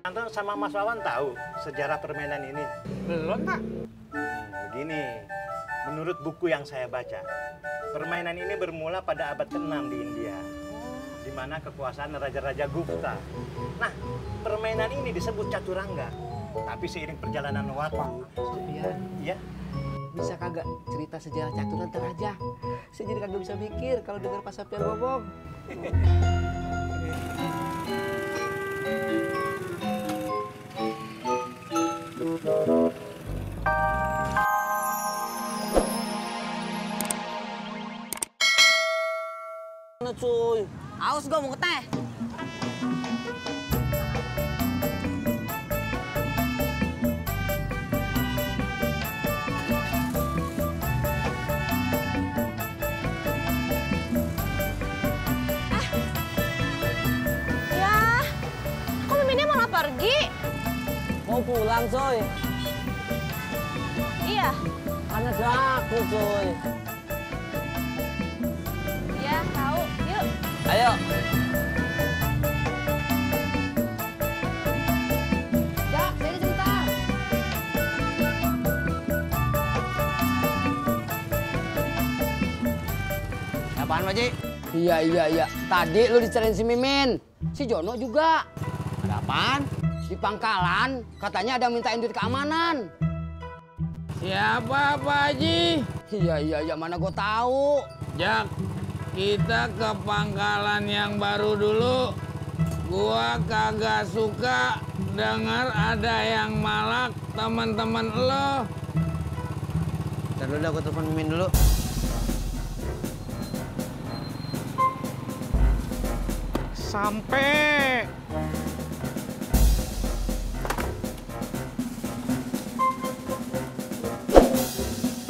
Anton sama Mas Wawan tahu sejarah permainan ini? Belum, Pak. Begini, menurut buku yang saya baca, permainan ini bermula pada abad ke-6 di India, di mana kekuasaan Raja-Raja Gupta. Nah, permainan ini disebut caturangga. Tapi seiring perjalanan waktu, ya, Bisa kagak cerita sejarah catur ntar aja? Saya jadi kagak bisa mikir kalau dengar Pak Sapian ngomong. Mana cuy? Aus gue mau ke teh. Ya, kok miminnya malah pergi? Mau pulang cuy? Iya, Kan ada aku cuy. iya tahu. Yuk. Ayo. Jak, sini sebentar. Apaan, Pak Ji? Iya. Tadi lu dicariin si Mimin. Si Jono juga. Ada apaan? Di pangkalan, katanya ada yang mintain duit keamanan. Siapa Pak Haji? Iya, mana gua tahu. Jak, kita ke pangkalan yang baru dulu. Gua kagak suka dengar ada yang malak teman-teman lo. Ntar dulu dah, gua telepon Mimin dulu. Sampai.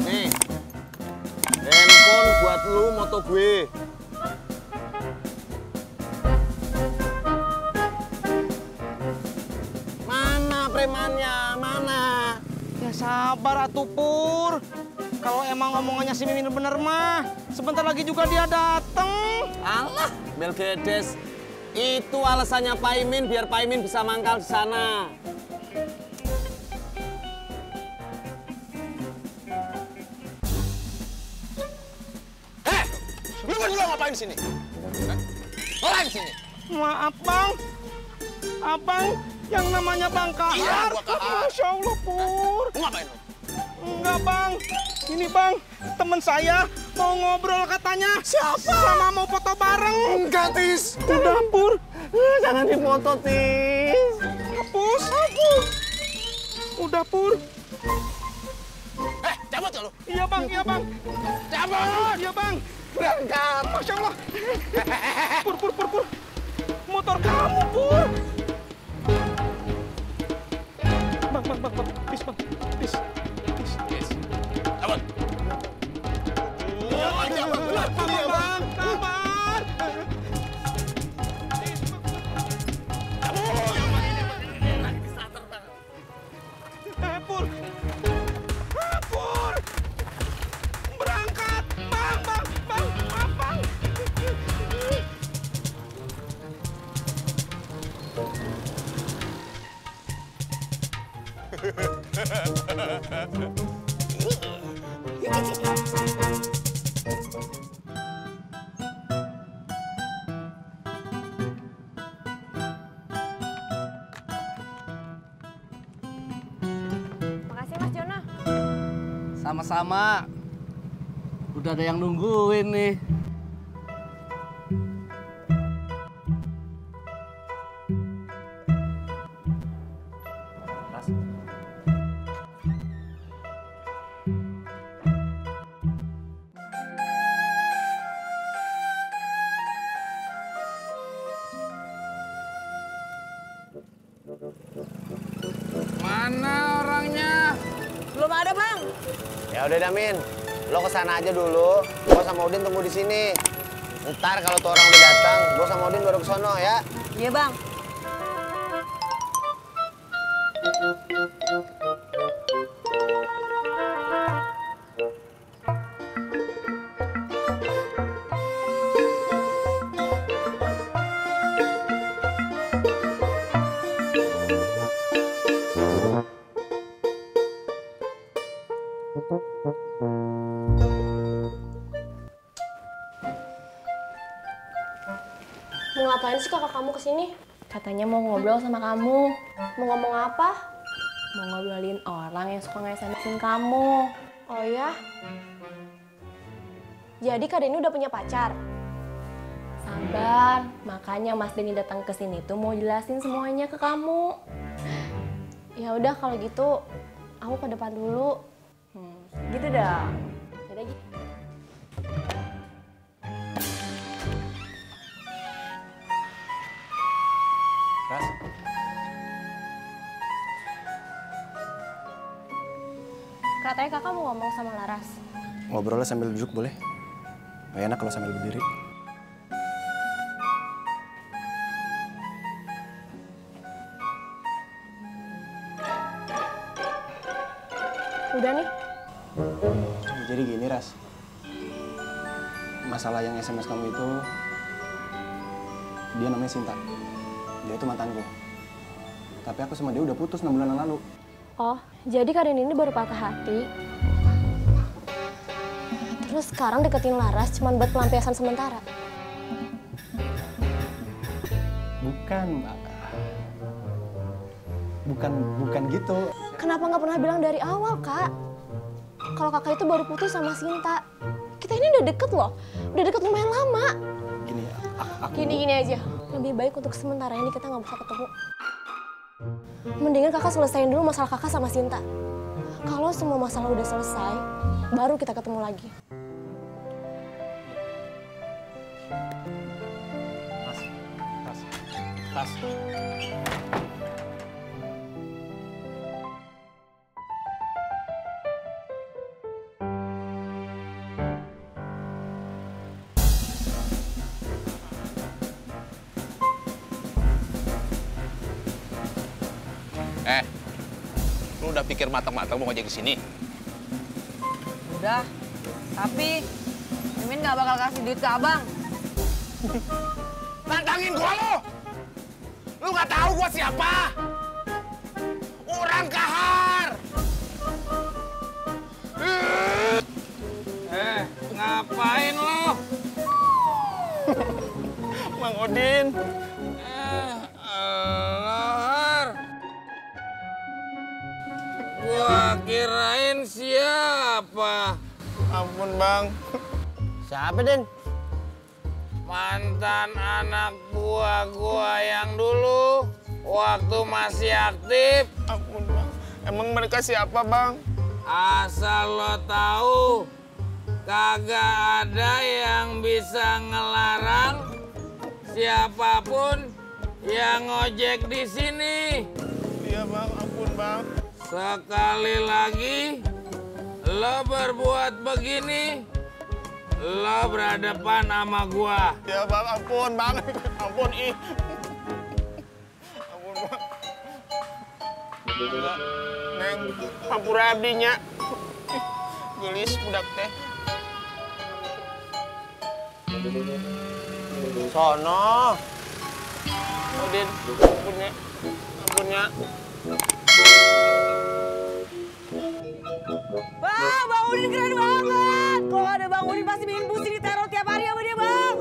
Nih. Handphone buat lu moto gue. Mana premannya? Mana? Ya sabar atuh Pur. Kalau emang omongannya si Mimin bener mah, sebentar lagi juga dia dateng. Alah, Melgedes. Itu alasannya Pak Imin biar Pak Imin bisa mangkal di sana. Lu berdua ngapain di sini? Ngapain di sini? Maaf Bang, Abang yang namanya Bang Kahar. Iya, gua Kahar. Masya Allah Pur. Lu ngapain lu? Enggak Bang, ini Bang, temen saya mau ngobrol katanya. Siapa? Sama mau foto bareng. Enggak, Tis. Udah Pur, Jangan difoto, Tis. hapus. Udah Pur. Cabut ya lu? Iya Bang. Cabut! Iya Bang. Berangkat! Masya Allah. Pur. Motor kamu, Pur. Bang. Please, Bang. Please. Cabut! Bang. Sabar. Pur. Berangkat. Bang. Makasih Mas Jono. Sama-sama. Udah ada yang nungguin nih. Mana orangnya? Belum ada Bang. Ya udah Damin, lo kesana aja dulu. Gua sama Udin tunggu di sini. Ntar kalau tuh orang udah datang, gua sama Udin baru kesono ya. Iya Bang. ngapain sih kakak kamu kesini? Katanya mau ngobrol sama kamu. Mau ngomong apa? Mau ngobrolin orang yang suka nge-SMS-in kamu. Oh ya? Jadi Kak Denny udah punya pacar? Sabar, makanya Mas Denny datang ke sini tuh mau jelasin semuanya ke kamu. Ya udah kalau gitu, aku ke depan dulu. Gitu dong. Yaudah gitu. Ras, Katanya kakak mau ngomong sama Laras. ngobrolnya sambil duduk boleh? Gak enak kalau sambil berdiri. Udah nih. Jadi gini, Ras. Masalah yang SMS kamu itu, dia namanya Sinta. Dia itu mantanku. Tapi aku sama dia udah putus 6 bulan yang lalu. Oh, jadi Kak Denny ini baru patah hati. Terus sekarang deketin Laras cuma buat pelampiasan sementara. Bukan, Mbak. Bukan gitu. Kenapa nggak pernah bilang dari awal, Kak? Kalau kakak itu baru putus sama Sinta. Kita ini udah deket loh. Udah deket lumayan lama. Gini, aku... Gini aja. Lebih baik untuk sementara ini kita nggak bisa ketemu. Mendingan kakak selesaiin dulu masalah kakak sama Sinta. Kalau semua masalah udah selesai, baru kita ketemu lagi. Tas. Lu udah pikir matang-matang mau ngajak ke sini? Udah, tapi Mimin nggak bakal kasih duit ke abang. Nantangin gua lu! Lu nggak tahu gua siapa? Orang kahar! Ngapain lo? Mang Odin! Lohar. Gua kirain siapa? Ampun, Bang. Siapa, Den? Mantan anak buah gua yang dulu waktu masih aktif. Ampun, Bang. Emang mereka siapa, Bang? Asal lo tahu, kagak ada yang bisa ngelarang siapapun yang ngojek di sini. Iya, Bang. Ampun, Bang. Sekali lagi lo berbuat begini, lo berhadapan sama gua. Ya, Bang. Ampun, Bang. Ampun, ih. Ampun, Bang. Neng, hampura abdinya. Gelis budak teh. Sono. Odin, ampunnya. Ampunnya. Wah, Bang Udin keren banget. Kalau ada Bang Udin pasti bikin pusing diteror tiap hari sama dia, Bang.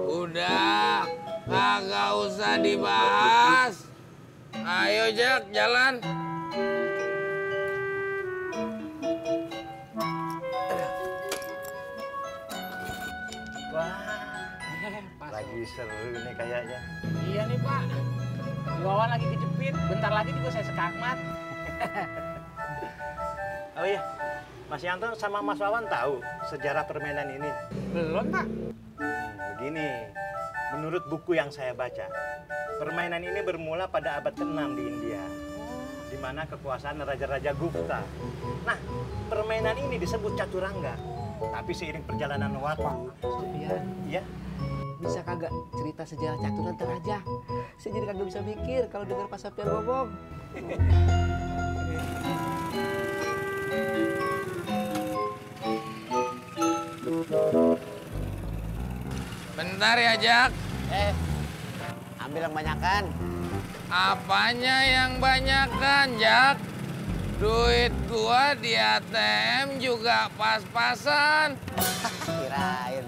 Udah, kagak usah dibahas. Ayo Jak, jalan. Lagi seru nih kayaknya. Iya nih Pak. Wawan lagi kejepit. Bentar lagi juga saya sekakmat. Oh iya, Mas Yanto sama Mas Wawan tahu sejarah permainan ini? Belum Pak. Begini, menurut buku yang saya baca, permainan ini bermula pada abad ke-6 di India, di mana kekuasaan Raja-Raja Gupta. Nah, permainan ini disebut caturangga. Tapi seiring perjalanan waktu, ya, Bisa kagak cerita sejarah caturan aja? Saya jadi kagak bisa mikir kalau dengar Pak Saptian ngomong. Bentar ya Jak. Ambil yang banyakan. Apanya yang banyakan Jak? Duit gua di ATM juga pas-pasan. Kirain.